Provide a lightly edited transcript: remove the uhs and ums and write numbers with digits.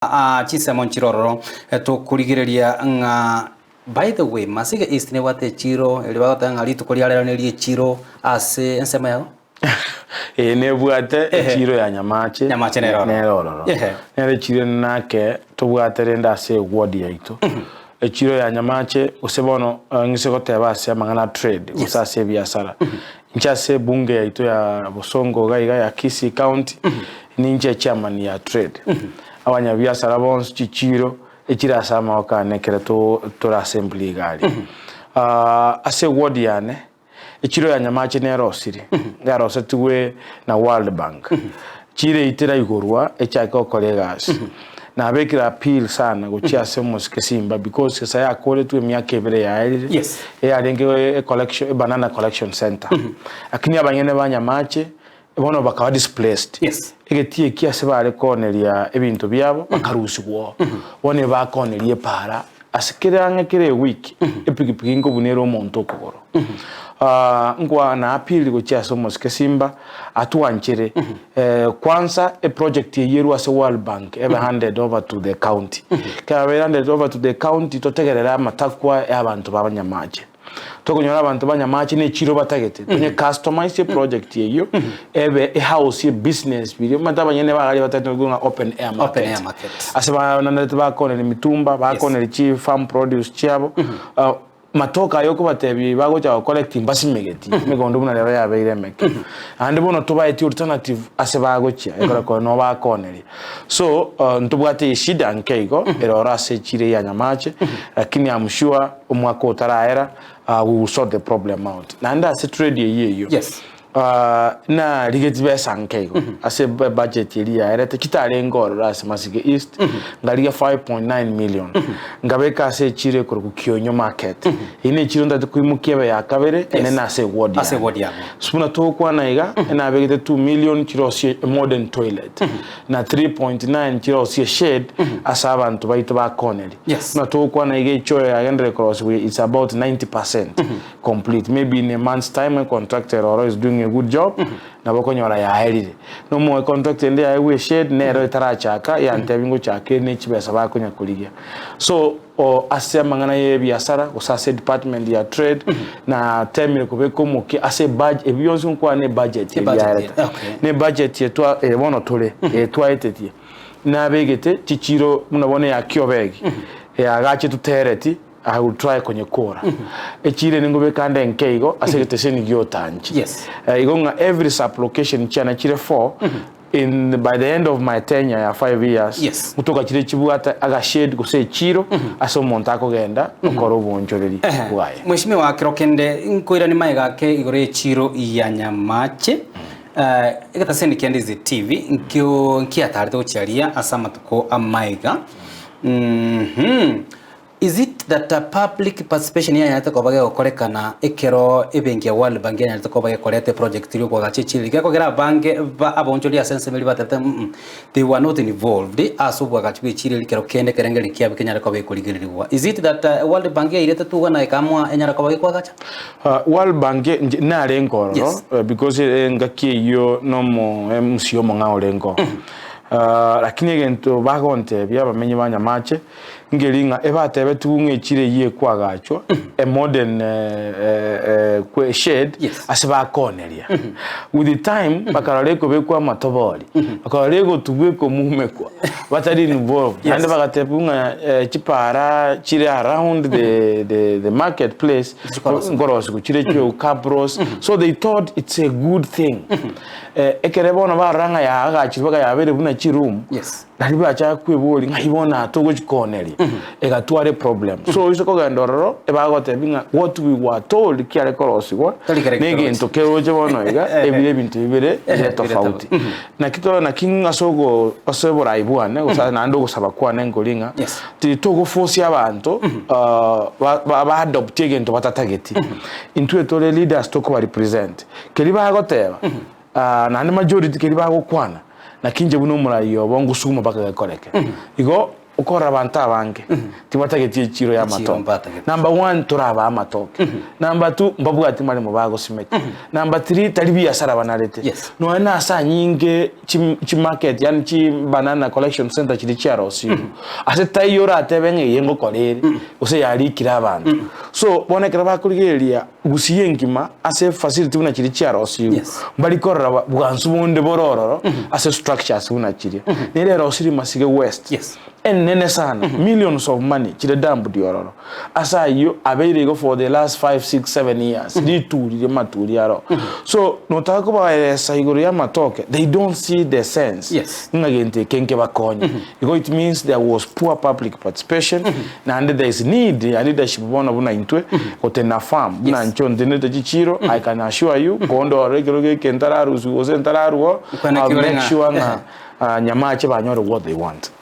Aa chinsemo nchire ororo tokorigereria ng'a by the way Masige East nebwate echiro eria bagoteba ng'a rituko ria rero nerie echiro ase ensemo yago? Ee nebwate echiro ya Nyamache, Nyamache nere ororo. nere ororo. Ehe. Nere echiro ende nake tobwate rende ase eward yaito. Echiro ya Nyamache gose bono ng'ise goteba ase amang'ana a trade gose ase ebiasara. Inche ase ebunge yaito ya Bosongo iga iga ya Kisii County, ninche echairman ya trade. Abanyabiasara bonsi chichiiro echire ase amaboko ane ekero tore assembly iga aria. Ase eward yane, echiro ya Nyamache nerosire, yarosetigwe na World Bank. Chire eyio teraigorwa echake gokora egasi. Nabekire appeal sana gochia ase omosike Simba because gesa yakoretwe emiaka ebere yaerire, Yes. eyarenge e collection, e banana collection centre. Lakini abanyene ba Nyamache bono bakaba displaced. Yes. Egetii eki ase bare kooneria ebinto biabo bakarusigwa oo. Bono ebakooneria epaara ase kere ang'e kera ewiki, epikipiki nkobuna ere omonto okogoro. Nkwa na appeal gochia ase omosike Simba atwanchere kwanza eproject eyio erwe ase World Bank ebe handed over to the county. Ekero yabeire handed over to the county totegerere amatakwa ya abanto ba Nyamache. Tokonyora abanto ba Nyamache ne echiro batagete, tonye customize eproject eyio ebe ehouse ye business biria omanyete abanyene bagari batagete ng'a open air market. Open air market. Ase banarete bakoneria mitumba, bakoneria chi farm produce chiabo, matoke aya okobatebia bagocha go collect mbasimegeti, emegondo buna rero yabeire emeke. Naende bono tobaeti alternative ase bagochia ekero kore nabo bakoneria. So ntobwate eshida nke igo ere oro ase echiro eye ya Nyamache, lakini am sure omwaka otaraera we will sort the problem out. Naende ase trade eyio eyio Yes. narigetie chibesa nke igo ase ebudget eria yaerete chitarenge ororo ase Masige East, nkarigia 5.9 million, nkabeka ase echiro ekorokwa Kionyo Market. Eyio ne echiro ntagete koimokia ebe ya kabere enene ase eward Ase yane. eward yabo. So buna togokwana iga, enabegete 2 million chirosie emodern toilet, na 3.9 chirosie eshade ase abanto baito bakoneria. Yes. Buna togokwana iga echoyo yagenderere korosigwa it's about 90% complete. Maybe in a month's time e contractor ere oro is doing a good job, nabo okonyora yaerire. Na omo contractor ende yaegwa eshade nero etarachaka yantebia ngochaka ere ne chibesa bakonya korigia. So o ase amang'ana ya ebiasara gose ase edepartment ya trade natemire kobeka omokia ase ebudg ebi bionsi nkwana ne ebudget eria Ebudget, yareta. okay. Ne ebudget etwa eye bono tore eye twaetetie nabegete chichiro buna bono eya Kiobegi eagachetwe tereti I will try konyekora. Echiro ende nkobeka ande nke igo ase egeteseni gia Otanchi. Yes. Igo ng'a every sub location chiane chire four in by the end of my tenure ya 5 years Yes. ngotoka chire chibwate agashade gose echiro ase omonto akogenda okora obonchoreri bwaye. Mheshimiwa kero kende nkoiranie magega ake igoro y'echiro ya Nyamache Eh, egetaseni kia Ndizi TV nkio nkiatarete gochia aria ase amatuko amaiga Mhm. Is it that a public participation yanyarete koba gegokorekana ekero ebenki ya World Bank yanyarete koba gekoreta eproject eria okoagacha echiriri gekogera abange ba abaonchori ase ensemo eria batebete mm they were not involved ase obwagachi bwe echiriri kero kende ekerengerio kiabo kenyare koba gekorigererigwa. Is it that World Bank yairete tugana ekaamua enyare koba gekoagacha? World Bank inche narenge ororo Yes. because engaki eyio nomo MC omong'ao orenge oo. Lakini egento bagontebia abamenyi ba Nyamache Nkeri ng'a ebatebetigwe ng'a echiro eyio ekwagachwa, a modern shed, Yes. ase bakooneria. With the time, bakarora ekobekwa amatobori, bakarora egotubwa ekomumekwa, batari involved. Yes. Naende bagatebigwa ng'a eh, chipara chire around the, the, the market place, Chikorosigwa. nkorosigwa chire chio cabros. So they thought it's a good thing. Eh, ekere bono barora ng'a yaagachirwe mpaka yabeire buna chiroom, Yes. Nario bachaka kweboria, ng'ai bono aa togochikoneria? Egatwara eproblem. So oise kogenda ororo, ebagotebia ng'a what we were told kiare korosigwa, Tari kere na egento keroche bono iga, ebire ebinto bibere bire tofauti. Naki to naki ase ogo ase oborai bwane gose naende ogosaba kwane nkori ng'a, Yes. titogoforce abanto ba ba ba adopt egento batatageti. Intwe tore leaders tokoba represent. Keria bagoteba, naende majority keria bagokwana, Naki inche buna omoraia obo ngosuguma mpaka gekoreke. Igo. Okorora abanto abange tibatageti echiro ya Echiro amatoke. mbatagete. Number one torabaa amatoke. Number two mbabwati maremo bagosimeka. Number three tari biasara banarete. Yes. Nonya na ase anyinge chi chimarket yaani chi banana collection center chiria chiarosiwe ase taiyo oratebe ng'a eye ngokora ere gose yarikire abanto. So bono ekero bakorigereria Gusii engima ase facility buna chiria chiarosiwe Yes. mbari korora bwansu bonde bore ororo ase structures buna chiria. Nere erosirie Masige West Yes. enene sana millions of money chire dumped ororo. Ase ayio abeire igo for the last 5, 6, 7 years rituri riamaturi aro. So notaka kobaeresa igoro y'amatoke they don't see the sense Yes. ng'a gento eke nkebakonye. Igo it means there was poor public participation naende there is need ya leadership bono buna intwe gotenena firm buna Yes. inche ontenenete chichiro I can assure you kondora ekero geke ntararusiwa gose ntararwa Okwana I'll ki ore make ng'a- sure ng'a ah, Nyamache banyore what they want.